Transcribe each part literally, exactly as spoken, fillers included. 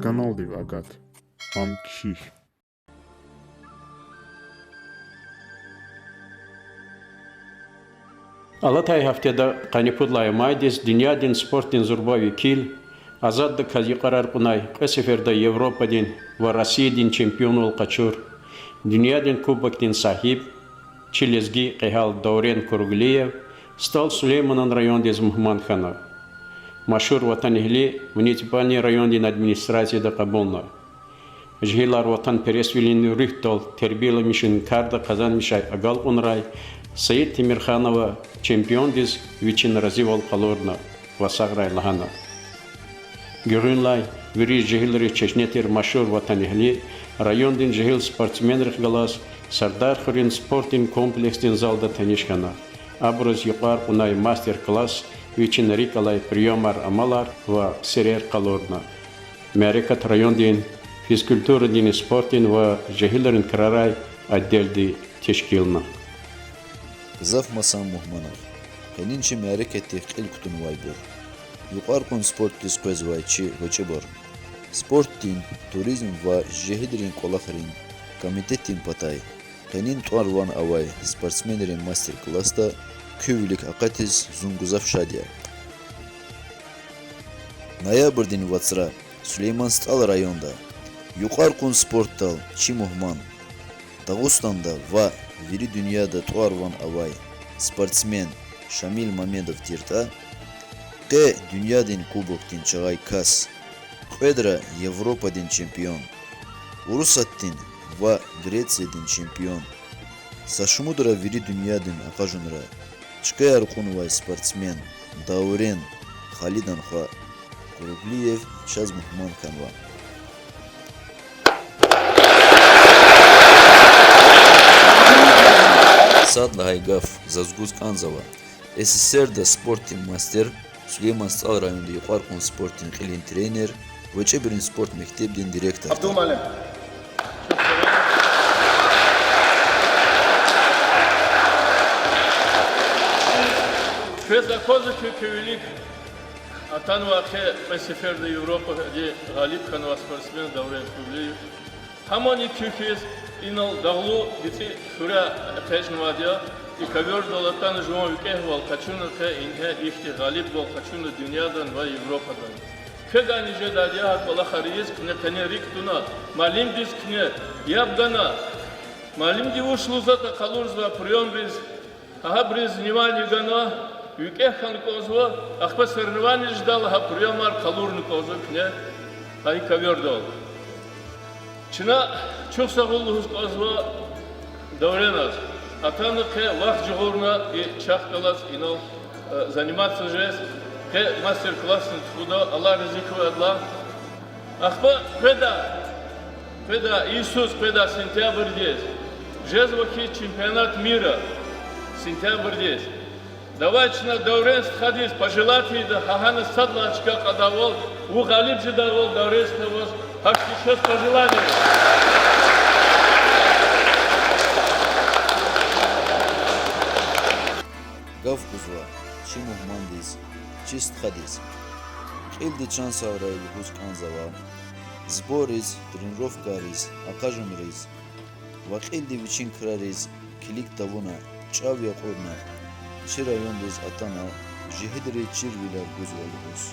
Каналдив агат. Ам кхьихь. Алатай гьафтеда къанни пуд лагьай майдиз дуьньядин спортдин зурба векил, азаддаказ юкьварар кьунай, кьве сеферда Европадин ва Россиядин чемпионвал къачур, дуьньядин кубокдин сагьиб, чи лезги кьегьал Даурен Куруглиев СтӀал Сулейманан райондиз мугьман хьана. Машгьур ватанэгьли муниципальный райондин администрацияда кьабулна. Жегьилар ватанпересвилин руьгьдал тербияламишун карда къазанмишай агалкьунрай Саид Темирханова чемпиондиз вичин разивал къалурна ва сагърай лагьана. Гуьгъуьнлай вири жегьилриз чешне тир машгьур ватанэгьли райондин жегьил спортсменрихъ галаз Сардархуьруьн спортдин комплексдин залда таниш хьана. Абуруз юкьвар кьунай мастер-класс, вичин рикӀ алай приёмар-амалар ва сирер къалурна. Мярекат райондин физкультурадин, спортдин ва жегьилрин крарай отделди тешкилна. Гзаф масан мугьманар. Къенин чи мярекатдихъ кьил кутунвайбур, юкьвар кьун спортдиз къвезвай чи гъвечӀибур, спортдин, туризм ва жегьилрин кӀвалахрин комитетдин патай къенин тӀвар-ван авай спортсменрин мастер-классда куь вилик акъатиз зун гзаф шад я. Ноябрдин вацра Сулейман СтӀал районда юкьвар кьун спортдал чи мугьман, Дагъустанда ва вири дуьньяда тӀвар-ван авай спортсмен Шамил Мамедов тиртӀа, къе дуьньядин кубокдин чагъай кас, кьведра Европадин чемпион, Урусатдин ва Грециядин чемпион, са шумудра вири дуьньядин акъажунра чкаяр кьунвай спортсмен Даурен Халидан хва Куруглиев чаз мугьман хьанва. Сад лагьай гаф заз гуз кӀанзава СССР-да спортдин мастер, Сулейман СтӀал районда юкьвар кьун спортдин кьилин тренер, гъвечӀибурун спорт мектебдин директор. Абдулмалим. Квез аквазва хьи, куь вилик атанвай, къе кьве сеферда Европада гъалиб хьанвай спортсмен Даурен Куруглиев. Гьамани куь хьиз инал дагълу гицӀи хуьряй экъечӀнавайди я, и ковёрдал атана жуван викӀегьвал къачуна, къе ингье ихьтин гъалибвал къачуна дуьньядани ва Европадани. Квевайни жедайди я гьа кӀвалахар ийиз, куьне къене рикӀ туна, муаллимдиз куьне яб гана, муаллимди вуч лугьузватӀа къалурзавай приёмриз, гьабуруз внимание гана, викӀегь хьана кӀанзава, ахпа соревнование жедайла гьа приёмар къалурна кӀанзава куьне, гьа и ковёрдал. Чна чухсагъул лугьуз кӀанзава Дауреназ. Атана, къе вахт жагъурна и чахъ галаз инал, э, заниматься жез, къе мастер-классни тухуда, Аллагь рази хьуй адалай. Ахпа къведа, къведа, йисуз къведа сентябрдиз жезва хьи чемпионат мира, сентябрдиз. Давай чна Даурен стхадиз пожелать ийида, гьа гьана сад лагьай чка кьадайвал, вун гъалиб жедайвал, Даурен стха, ваз гьахьтин чаз пожелание. Гаф гузва чи мугьмандиз, чи стхадиз. Кьилди чан сагърай лугьуз кӀанзава сборриз, тренировкайриз, акъажунриз ва кьилди вичин крариз килиг тавуна, чӀав якьурна, чи райондиз атана, жегьилриз чирвилер гузва лугьуз.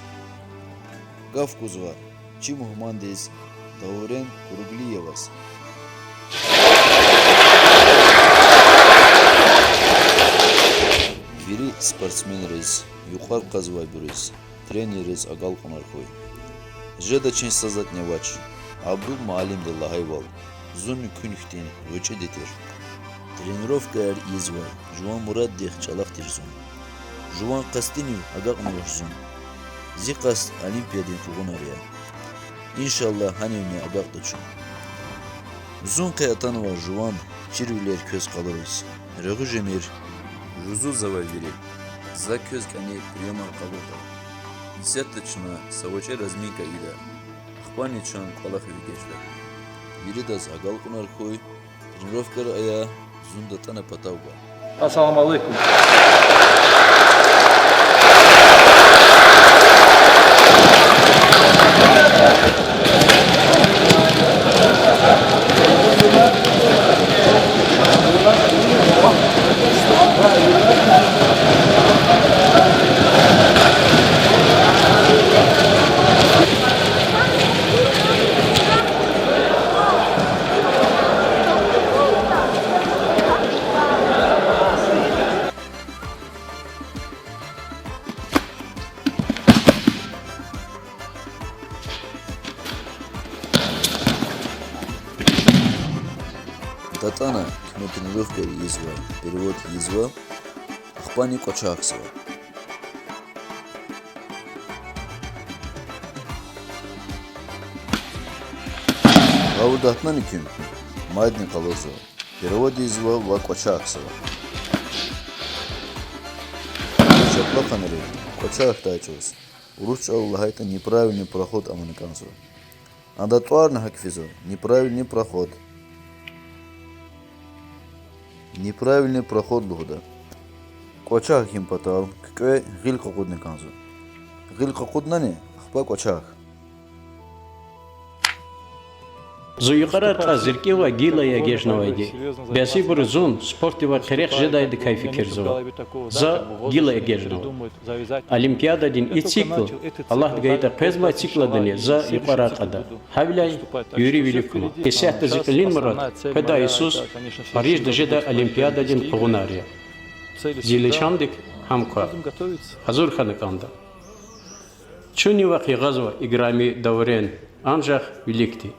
Гаф гузва чи мугьмандиз, Даурен Куруглиеваз. Вири спортсменриз, юкьвар кьазвайбуриз, тренерриз агалкьунар хьуй. Жедачир са затӀни авач, Абдул муаллимди лагьайвал, зунни куьн хьтин гъвечӀиди тир. Тренировкаяр ийизвай жуван мураддихъ чӀалахъ тир зун. Жуван къастунив агакьнавач зун. Зи къаст Олимпиададин къугъунар я. Иншаллагь, гьанивни агакьда чун. Зун къе атанва жуван чирвилер квез къалуриз. Регъуь жемир. Жузузавай вири. За квез кӀани приёмар къалурда. Исятда чна са гъвечӀи разминка ийида. Ахпани чун кӀвалахив эгечӀда. Виридаз агалкьунар хьуй, тренировкаяр ая, зун датӀана патав гва. Ассаламу алейкум. АтӀана куьне тренировка ийизва, перевод ийизва, ахпани кӀвачахзава. Гъавурда атӀанани куьн, майдани къалурзава, перевод ийизва ва кӀвачахзава. Чапла къанери кӀвачахдай чӀавуз урус чӀалал лагьайтӀа неправильный проход авуна кӀанзава. Ада тӀварни гьакӀ физва, неправильный проход. Неправильный проход лугьуда. КӀвачах хьун патал куькӀве гъил къакъудна кӀанзава. Гъил къакъуднани, ахпа кӀвачах. Зун юкьварар кьаз рикӀивай гила эгечӀнавайди. Бязибуру зун спортдивай къерех жедайдакай фикирзава. За гила эгечӀнава. Олимпиададин и цикл, Аллагьди гайитӀа, къвезмай цикладани за юкьварар кьада. Гьавиляй вири вилик кума. Исятда зи кьилин мурад къведай йисуз Парижда жедай Олимпиададин къугъунар я. Зи лишандик гьам ква. Гьазур хьана кӀанда. Чунни вахъ ягъазва, играми Даурен, анжах виликди.